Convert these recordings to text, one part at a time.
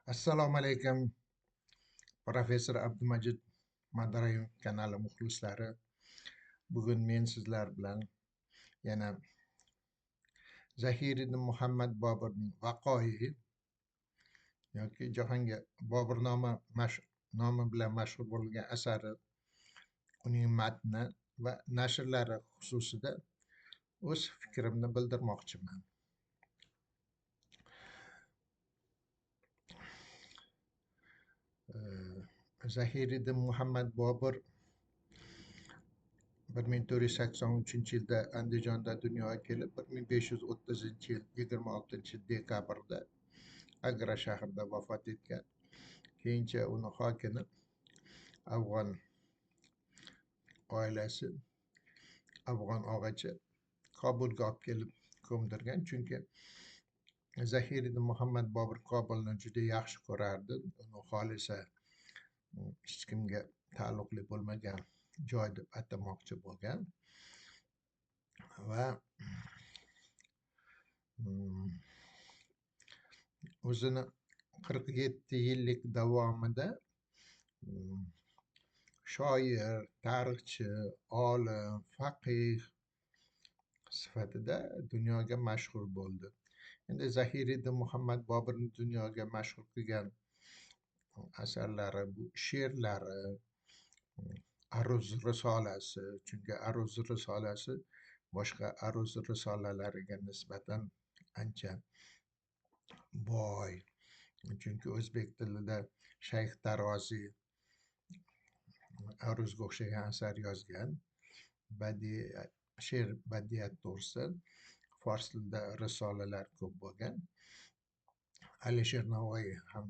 Assalomu alaykum, professor Abdumajid Madrayim kanali muxlislari. Bugun men sizlar bilan yana Zahiriddin Muhammad Boburning Vaqoi yoki jahonga Boburnoma nomi bilan mashhur bo'lgan asari, uning matni va nashrlari xususida o'z fikrimni bildirmoqchiman. Zahiriddin Muhammad Bobur 1483-yilda Andijonda dunyoga kelib, 1530-yil 26-dekabrda Agra shahrida vafot etgan. Keyincha uni hokimi afg'on oilasi, afg'on og'achi Kobulga olib kelib ko'mdirgan. Chunki Zahiriddin Muhammad Bobur Kobulni juda yaxshi ko'rardi. Uni xolisa hech kimga taalluqli bo'lmagan joy deb atamoqchi bo'lgan va o'zini 47 yillik davomida shoir, tarixchi, olim, faqih sifatida dunyoga mashhur bo'ldi. Endi Zahiriddin Muhammad Boburni dunyoga mashhur qilgan asarlari bu she'rlari, Aruz risolasi, chunki Aruz risolasi boshqa Aruz risolalariga nisbatan ancha boy. Chunki o'zbek tilida Shayx Taroziy Aruzga o'xshagan asar yozgan. Badiiy she'r badiiyat to'g'risida fors tilida risolalar ko'p bo'lgan. Alisher Navoiy ham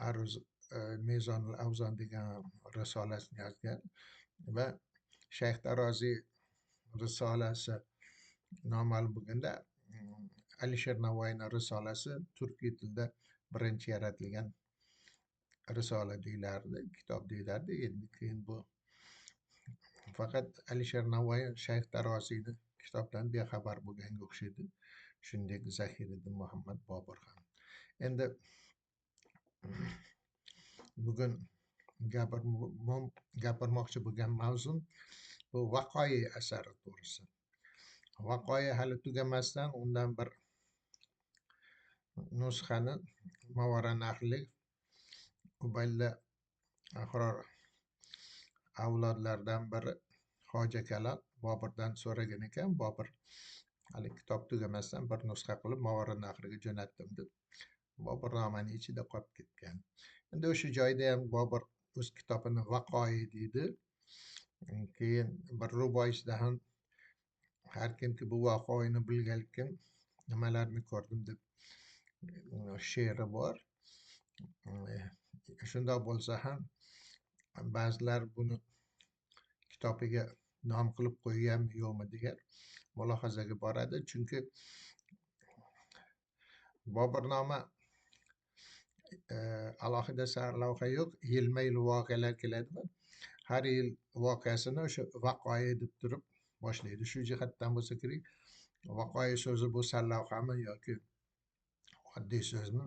Aruz Mezonul Avzon degan risolasini yozgan va Shayx Taroziy risolasi noma'lum bo'lganda Alisher Navoiyning risolasi turkiy tilda birinchi yaratilgan risola deyilardi, kitob deyilardi. Endi keyin bu faqat Alisher Navoiy Shayx Taroziyni kitobdan bexabar bo'lganga o'xshaydi. Shuningdek Zahiriddin Muhammad Bobur ham. Endi bugun gapirmoqchi bo'lgan mavzum bu Vaqoi asari to'g'risi. Vaqoi hali tugamasdan undan bir nusxani Movarounnahrlik Ubaylla Ahror avlodlaridan biri Hoji Kalon Boburdan so'ragan ekan. Bobur hali kitob tugamasdan bir nusxa qilib Movarounnahrga jo'natdim deb Boburnomani ichida qolib ketgan. Endi o'sha joyda ham Bobur o'z kitobini Vaqoi deydi. Keyin bir ruboyisida ham har kimki bu vaqoini bilgankim nimalarni ko'rdim deb she'ri bor. Shundoq bo'lsa ham ba'zilar buni kitobiga nom qilib qo'yganmi yo'qmi degan mulohazaga boradi. Chunki Boburnoma alohida sarlavha yo'q, yilma-yil voqealar keladimi? Har yil voqeasini o'sha vaqoi deb turib boshlaydi. Shu jihatdan bo'lsa kerak, vaqoi so'zi bu sarlavhami yoki oddiy so'zmi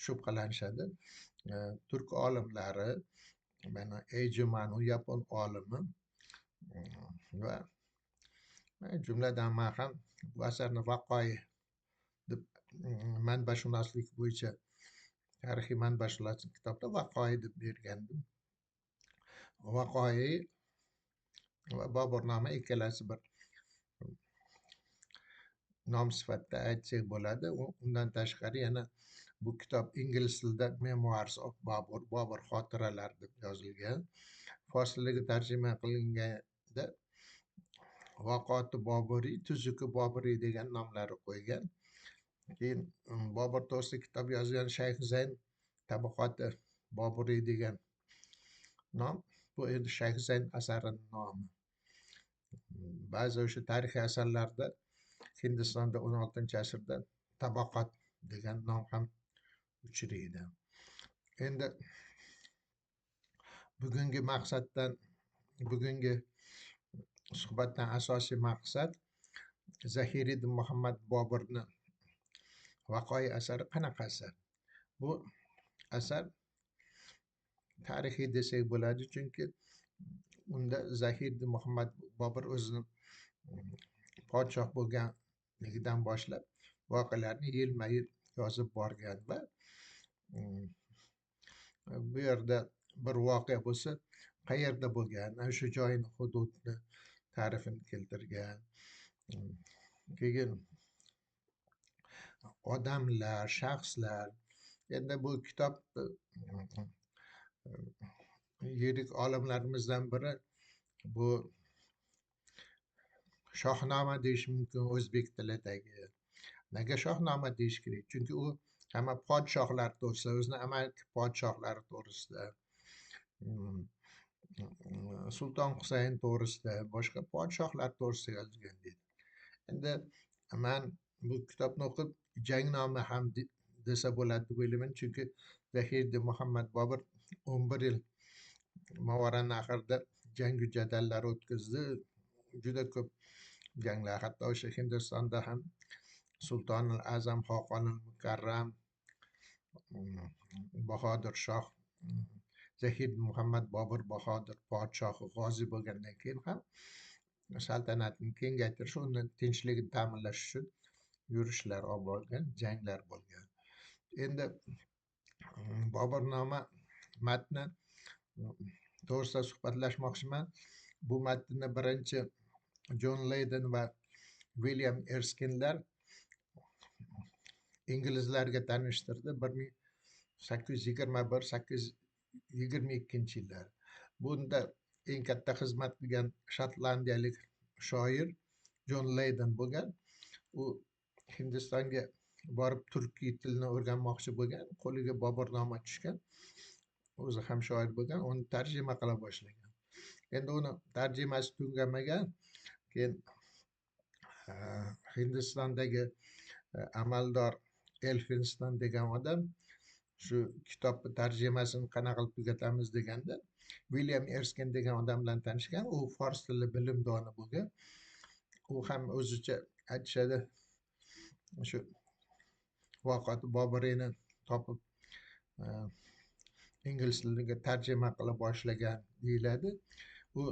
shubhalanishadi. Turk olimlari, mana Ejimanu yapon olimi va jumladan men ham bu asarni vaqoi deb manbashunoslik bo'yicha tarixiy manbashunoslik kitobda vaqoi deb bergandim. Vaqoi va Boburnoma ikkalasi bir nom sifatida aytsak bo'ladi. Undan tashqari yana bu kitob ingliz tilida Memoirs of Babur, Bobur xotiralari deb yozilgan. Fors tiliga tarjima qilinganda Vaqoti Boburiy, Tuzuki Boburiy degan nomlari qo'ygan. Keyin Bobur to'g'risida kitob yozgan Shayx Zayn Tabaqoti Boburiy degan nom, bu endi Shayx Zayn asarining nomi. Ba'zi o'sha tarixiy asarlarda Hindistonda 16-asrda Tabaqot degan nom ham uchraydi. Endi bugungi maqsaddan, bugungi suhbatdan asosiy maqsad Zahiriddin Muhammad Boburni Vaqoi asari qanaqa asar? Bu asar tarixiy desak bo'ladi, chunki unda Zahiriddin Muhammad Bobur o'zini podshoh bo'lganligidan boshlab voqealarni yilma-yil yozib borgan va bu yerda bir voqea bo'lsa qayerda bo'lgan, ana shu joyini, hududni ta'rifini keltirgan. Keyin odamlar, shaxslar. Endi bu kitob yirik olimlarimizdan biri bu Shohnoma deyish mumkin o'zbek tilidagi. Nega Shohnoma deyish kerak? Chunki u hamma podshohlar to'g'risida, o'zini amaki podshohlari to'g'risida, Sulton Husayn to'g'risida, boshqa podshohlar to'g'risida yozgan deydi. Endi man bu kitobni o'qib jangnoma ham desa bo'ladi deb o'ylayman, chunki Zahiriddin Muhammad Bobur 11 yil Movarounnahrda jangu jadallar o'tkazdi. Juda ko'p janglar, hatto o'sha Hindistonda ham Sultonul Azam, Xoqonul Mukarram, Bahodir Shoh, Zahiriddin Muhammad Bobur Bahodir podshohi g'oziy bo'lgandan keyin ham saltanatni kengaytirish, uni tinchligini ta'minlash uchun yurishlar olib borgan, janglar bo'lgan. Endi Boburnoma matni to'g'risida suhbatlashmoqchiman. Bu matnni birinchi Jon Leyden va William Erskinlar inglizlarga tanishtirdi 1821 822 yillar. Bunda eng katta xizmat qilgan shotlandiyalik shoir Jon Leyden bo'lgan. U Hindistonga borib turkiy tilni o'rganmoqchi bo'lgan, qo'liga Boburnoma tushgan. O'zi ham shoir bo'lgan, uni tarjima qila boshlagan. Endi uni tarjimasi tugamagan. Keyin Hindistondagi amaldor Elfinston degan odam shu kitobni tarjimasini qanaqa qilib tugatamiz deganda William Erskine degan odam bilan tanishgan. U fors tili bilimdoni bo'lgan. U ham o'zicha aytishadi shu Voqeot Boburiyni topib ingliz tiliga tarjima qila boshlagan deyiladi. U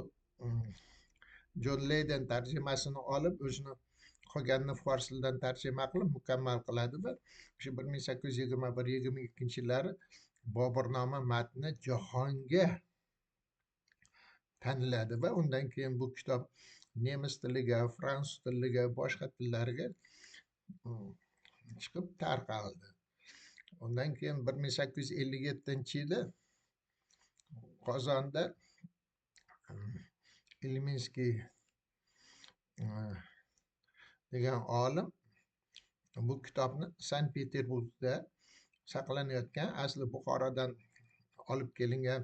Jon Leyden tarjimasini olib, o'zini qolganini fors tilidan tarjima qilib mukammal qiladi va o'sha 1821-22 yillari Boburnoma matni jahonga taniladi va undan keyin bu kitob nemis tiliga, fransuz tiliga, boshqa tillarga chiqib tarqaldi. Undan keyin 1857-yili Qozonda Ilminskiy degan olim bu kitobni Sankt-Peterburgda saqlanayotgan, asli Buxorodan olib kelingan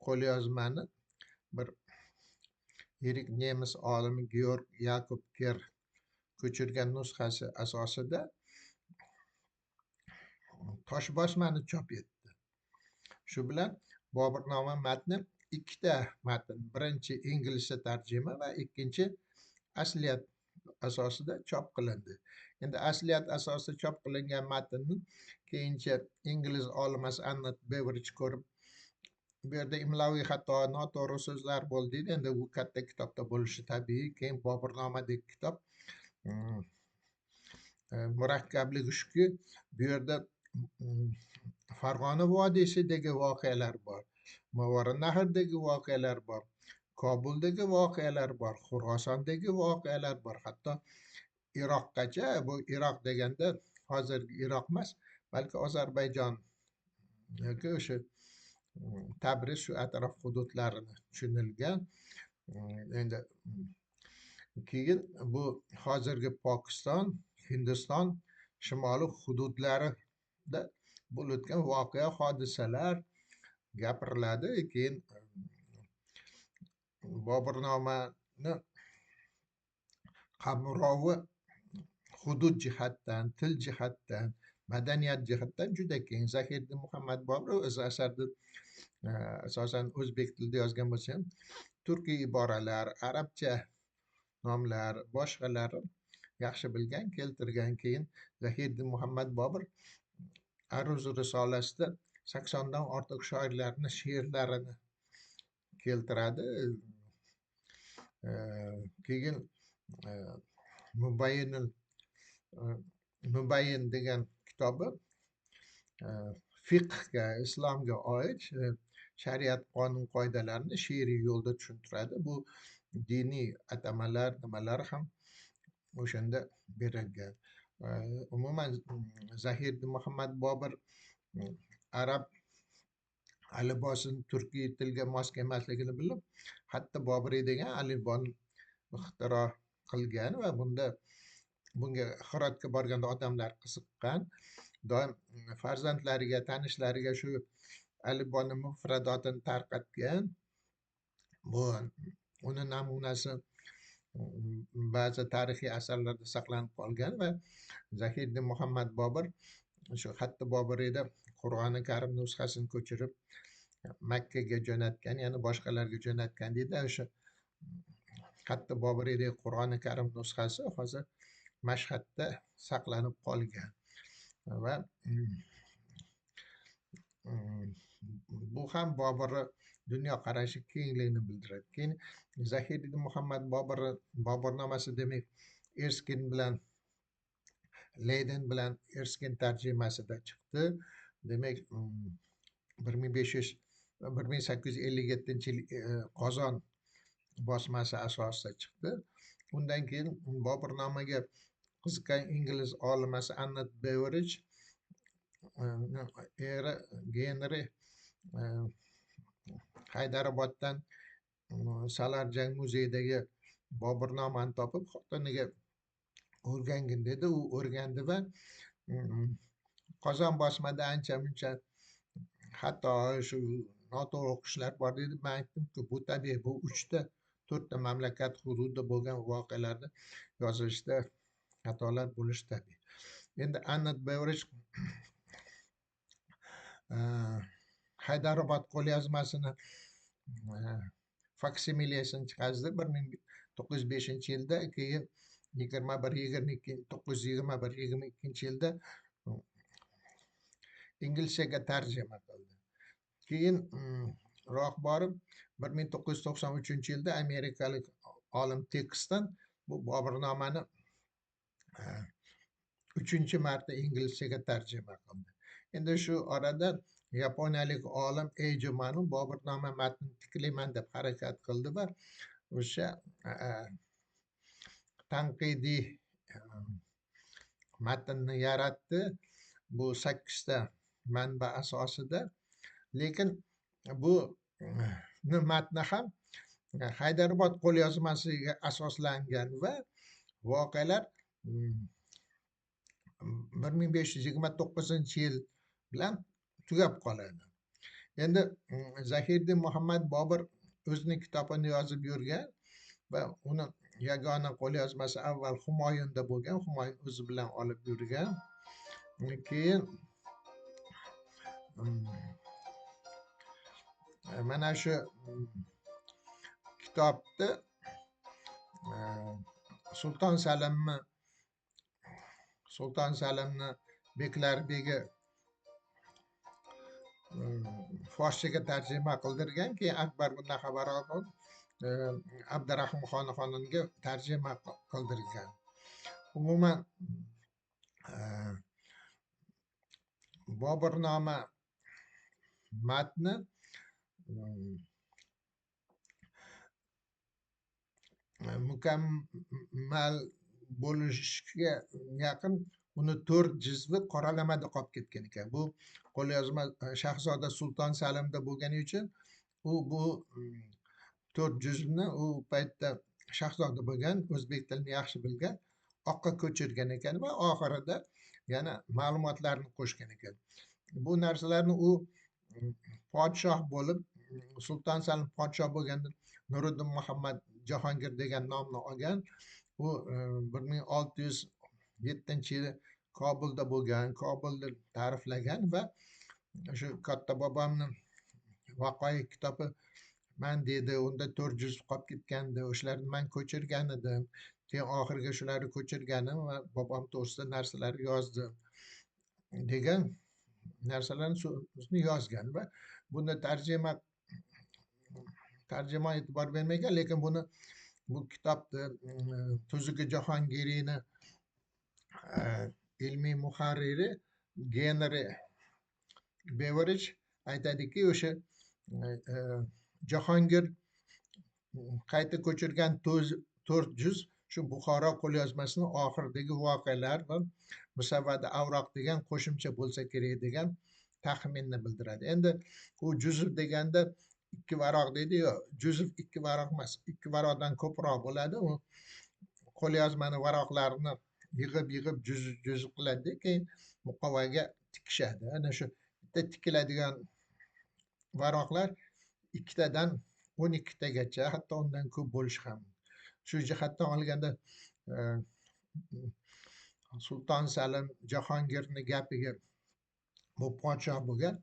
qo'lyozmani bir yirik nemis olimi Georg Jakob Ker ko'chirgan nusxasi asosida toshbosmani chop etdi. Shu bilan Boburnoma matni ikkita matn, birinchi inglizcha tarjima va ikkinchi asliyat asosida chop qilindi. Endi asliyat asosida chop qilingan matnni keyincha ingliz olimasi Anna Beveridge ko'rib, bu yerda imloviy xato, noto'g'ri so'zlar bo'ldi deydi. Endi bu katta kitobda bo'lishi tabiiy. Keyin Boburnomadagi kitob murakkabligi shuki, bu yerda Farg'ona vodiysidagi voqealar bor, Movarounnahrdagi voqealar bor, Kobuldagi voqealar bor, Xurosondagi voqealar bor, hatto Iroqqacha. Bu Iroq deganda hozirgi Iroq emas, balki Ozarbayjon yoki o'sha Tabriz shu atrof hududlarini tushunilgan. Endi keyin bu hozirgi Pokiston, Hindiston shimoli hududlarida bo'lib o'tgan voqea, hodisalar gapiriladi. Keyin Boburnomani qamrovi hudud jihatdan, til jihatdan, madaniyat jihatdan juda keng. Zahiriddin Muhammad Bobur o'zi asarda asosan o'zbek tilida yozgan bo'lsa ham turkiy iboralar, arabcha nomlar, boshqalari yaxshi bilgan, keltirgan. Keyin Zahiriddin Muhammad Bobur Aruz risolasida 80 dan ortiq shoirlarni she'rlarini keltiradi. Keyin Mubayyin degan kitobi fiqhga, islomga oid shariat qonun qoidalarini she'riy yo'lda tushuntiradi. Bu diniy atamalar, nimalar ham o'shanda berilgan. Umuman Zahiriddin Muhammad Bobur arab alifbosini turkiy tilga mos kelmasligini bilib, hatto Boburiy degan alifboni ixtiro qilgan va bunga Hirotga borganda odamlar qiziqqan. Doim farzandlariga, tanishlariga shu alifboni mufradotini tarqatgan. Bu uni namunasi ba'zi tarixiy asarlarda saqlanib qolgan va Zahiriddin Muhammad Bobur shu Xatti Boburiyda Qur'oni Karim nusxasini ko'chirib Makkaga jo'natgan, ya'ni boshqalarga jo'natgan deydi. O'sha Xatti Boburiyda Qur'oni Karim nusxasi hozir Mashhadda saqlanib qolgan va bu ham Boburni dunyoqarashi kengligini bildiradi. Keyin Zahiriddin Muhammad Bobur Boburnomasi, demak, Erskin bilan Leyden bilan Erskin tarjimasida chiqdi. Demak, 1857-yil Qozon bosmasi asosida chiqdi. Undan keyin Boburnomaga qiziqqan ingliz olimasi Anna Beveridge eri Genri Haydaroboddan Salarjang muzeyidagi Boburnomani topib xotiniga o'rgangin dedi. U o'rgandi va Qozon bosmada ancha muncha hatto shu noto'g'ri o'qishlar bor dedi. Men aytdimki, bu tabiiy, bu 3ta 4ta mamlakat hududida bo'lgan voqealarni yozilishda xatolar bo'lishi tabiiy. Endi Anna Beveridge Haydarobod qo'lyozmasini faksimiliyasini chiqardi 1905-yilda, keyin 921-22-yilda inglizchaga tarjima qildi. Keyin roq borib 1993-yilda amerikalik olim Tekston bu Boburnomani 3-chi marta inglizchaga tarjima qildi. Endi shu orada yaponiyalik olim Eiji Manu Boburnoma matnini tiklayman deb harakat qildi va o'sha tanqidiy matnni yaratdi bu 8 ta manba asosida. Lekin bu matni ham Haydarobod qo'lyozmasiga asoslangan va voqealar 1529-yil bilan tugab qoladi. Endi Zahiriddin Muhammad Bobur o'zining kitobini yozib yurgan va uni yagona qo'lyozmasi avval Humoyunda bo'lgan, Humoyun o'zi bilan olib yurgan. Keyin mana shu kitobni Sulton Salimni beklar begi forschaga tarjima qildirgan. Keyin Akbar bundan xabar olib Abdurahim xonadoniga tarjima qildirgan. Umuman Boburnoma matni mukammal bo'lishga yaqin, uni 4 juzvi qoralamada qolib ketgan ekan. Bu qo'lyozma Shahzoda Sulton Salimda bo'lgani uchun u bu 4 juzni u paytda shahzoda bo'lgan, o'zbek tilini yaxshi bilgan, oqqa ko'chirgan ekan va oxirida yana ma'lumotlarni qo'shgan ekan. Bu narsalarni u podshoh bo'lib, Sulton Salim podshoh bo'lganda Nuriddin Muhammad Jahongir degan nomni olgan. U 1607-yili Kobulda bo'lgan, Kobulni ta'riflagan va shu katta bobomni Vaqoiq kitobi man dedi, unda 4 juz qolib ketgandi, o'shalarni man ko'chirgan edim. Keyin oxirgi shularni ko'chirganim va bobom to'g'risida narsalar yozdim degan. narsalarni so'zni yozgan va buni tarjima e'tibor bermagan, lekin buni bu kitobni Tuzuki Jahongiriyni ilmiy muharriri Genri Beverij aytadiki, o'sha Jahongir qayta ko'chirgan 4 juz shu Buxoro qo'lyozmasini oxiridagi voqealar va musavvada avroq degan qo'shimcha bo'lsa kerak degan taxminni bildiradi. Endi u juzf deganda 2 varoq deydi, yo'q, juzf 2 varoq emas, 2 varoqdan ko'proq bo'ladi. U qo'lyozmani varoqlarini yig'ib juz qiladi, keyin muqovaga tikishadi. Ana shu bitta tikiladigan varoqlar 2tadan 12tagacha, hatto undan ko'p bo'lishi ham. Shu jihatdan olganda Sulton Salim Jahongirni gapiga bu podshoh bo'lgan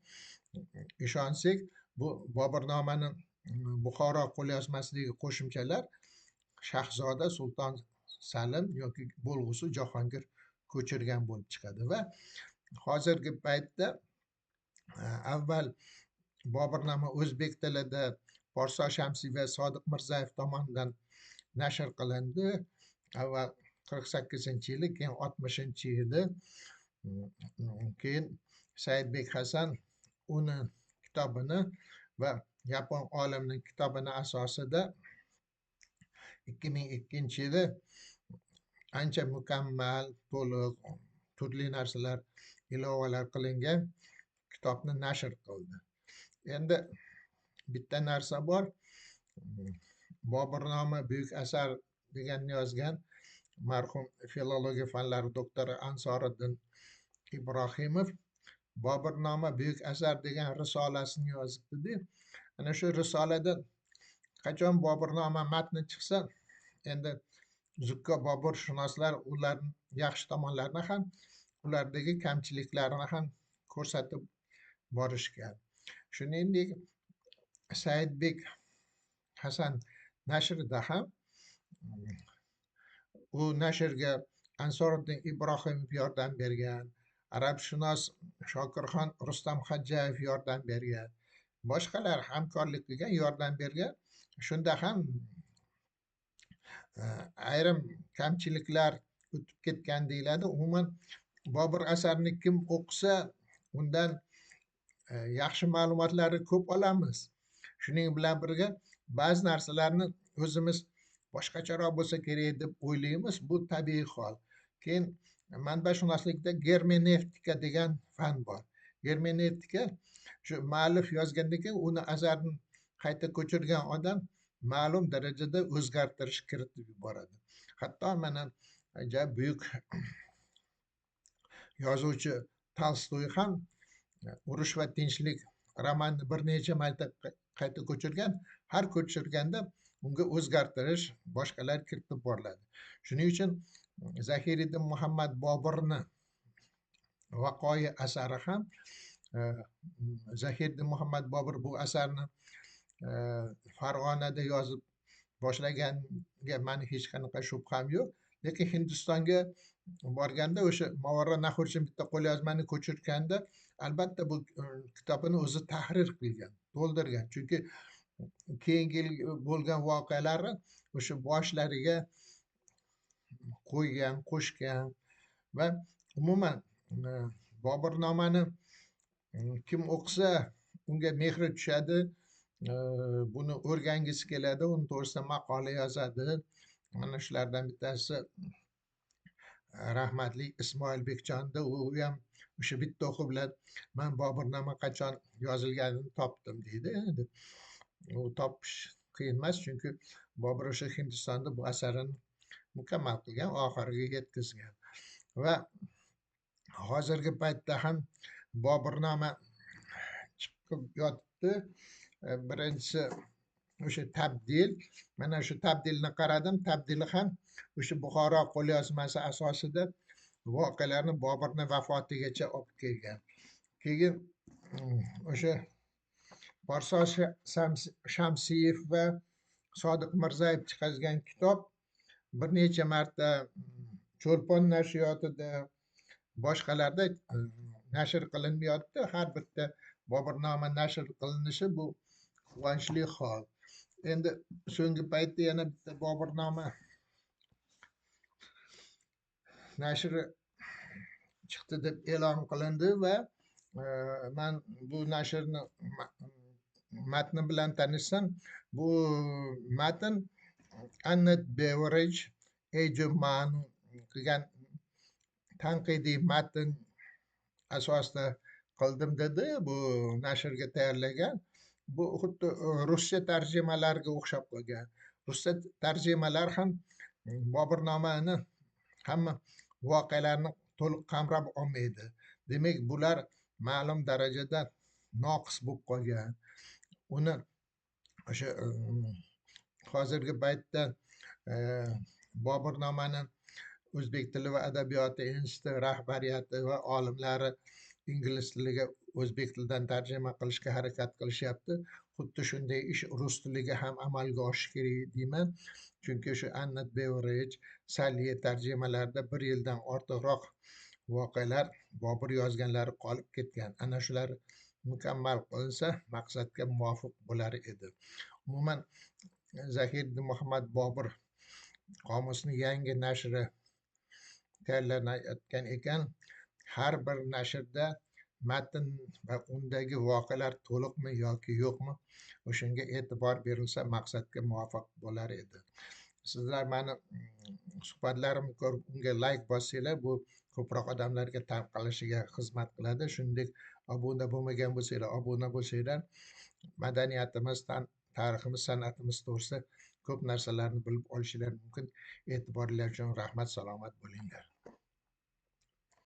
ishonsak, bu Boburnomani Buxoro qo'lyozmasidagi qo'shimchalar Shahzoda Sulton Salim yoki bo'lg'usi Jahongir ko'chirgan bo'lib chiqadi. Va hozirgi paytda avval Boburnoma o'zbek tilida Porso Shamsiy va Sodiq Mirzayev tomonidan nashr qilindi. Avval 48-yili, keyin 60-yili, keyin Saidbek Hasan uni kitobini va yapon olimining kitobini asosida 2002-yili ancha mukammal, to'liq, turli narsalar ilovalar qilingan kitobni nashr qildi. Endi bitta narsa bor. Boburnoma buyuk asar deganni yozgan marhum filologiya fanlari doktori Ansoriddin Ibrohimov Boburnoma buyuk asar degan risolasini yozibdi. Ana shu risolada qachon Boburnoma matni chiqsa, endi zukko boburshunoslar ularning yaxshi tomonlarini ham, ulardagi kamchiliklarni ham ko'rsatib borishgan. Shuningdek, Saidbek Hasan nashrida ham u nashrga Ansoriddin Ibrohimov yordam bergan, arabshunos Shokirxon Rustam Xadjayev yordam bergan, boshqalar hamkorlik qilgan, yordam bergan. Shunda ham ayrim kamchiliklar o'tib ketgan deyiladi. Umuman Bobur asarini kim o'qisa, undan yaxshi ma'lumotlarni ko'p olamiz. Shuning bilan birga ba'zi narsalarni o'zimiz boshqacharoq bo'lsa kerak deb o'ylaymiz. Bu tabiiy hol. Keyin manbashunoslikda germenevtika degan fan bor. Germenevtika shu muallif yozgandan keyin uni asarini qayta ko'chirgan odam ma'lum darajada o'zgartirish kiritib yuboradi. Hatto mana buyuk yozuvchi Tolstoy ham Urush va tinchlik romanini bir necha marta qayta ko'chirgan. Har ko'chirganda unga o'zgartirish boshqalar kiritib boriladi. Shuning uchun Zahiriddin Muhammad Boburni Vaqoyi asari ham, Zahiriddin Muhammad Bobur bu asarni Farg'onada yozib boshlaganga meni hech qanaqa shubham yo'q. Lekin Hindistonga borganda o'sha Movarounnahr uchun bitta qo'lyozmani ko'chirganda albatta bu kitobini o'zi tahrir qilgan, to'ldirgan. Chunki keyingi bo'lgan voqealarni o'sha boshlariga qo'ygan, qo'shgan. Va umuman Boburnomani kim o'qisa unga mehri tushadi, buni o'rgangisi keladi, uni to'g'risida maqola yozadi. Mana shulardan bittasi rahmatli Ismoil Bekjonda, u ham o'sha bitta o'qib bilan man Boburnoma qachon yozilganini topdim deydi. Endi u topish qiyin emas, chunki Bobur o'sha Hindistonda bu asarini mukammal qilgan, oxiriga yetkazgan. Va hozirgi paytda ham Boburnoma chiqib yotibdi. Birinchisi o'sha tabdil. Mana shu tabdilni qaradim. Tabdili ham o'sha Buxoro qo'lyozmasi asosida voqealarni Boburni vafotigacha olib kelgan. Keyin o'sha Porso Shamsiyev va Sodiq Mirzayev chiqargan kitob bir necha marta Cho'lpon nashriyotida, boshqalarda nashr qilinmayapti. Har bitta Boburnoma nashr qilinishi bu quvonchli hol. Endi so'nggi paytda yana bitta Boburnoma nashri chiqdi deb e'lon qilindi va man bu nashrni matni bilan tanishsam, bu matn Annet Beveridge Ejumanu qilgan tanqidiy matn asosida qildim dedi, bu nashrga tayyorlagan. Bu xuddi ruscha tarjimalarga o'xshab qolgan. Ruscha tarjimalar ham Boburnomani hamma voqealarni to'liq qamrab olmaydi. Demak, bular ma'lum darajada noqis bo'lib qolgan. Uni o'sha hozirgi paytda Boburnomani O'zbek tili va adabiyoti instituti rahbariyati va olimlari ingliz tiliga o'zbek tilidan tarjima qilishga harakat qilishyapti. Xuddi shunday ish rus tiliga ham amalga oshishi kerak deyman. Chunki o'sha Annet Beveridge, Salye tarjimalarida bir yildan ortiqroq voqealar Bobur yozganlari qolib ketgan. Ana shular mukammal qilinsa maqsadga muvofiq bo'lar edi. Umuman Zahiriddin Muhammad Bobur qomusini yangi nashri tayyorlanayotgan ekan. Har bir nashrda matn va undagi voqealar to'liqmi yoki yo'qmi, o'shanga e'tibor berilsa maqsadga muvofiq bo'lar edi. Sizlar mani suhbatlarimni ko'rib unga like bossanglar, bu ko'proq odamlarga tarqalishiga xizmat qiladi. Shuningdek, obuna bo'lmagan bo'lsanglar, obuna bo'lsanglar, madaniyatimiz, tariximiz, san'atimiz to'g'risida ko'p narsalarni bilib olishinglar mumkin. E'tiboringlar uchun rahmat, salomat bo'linglar.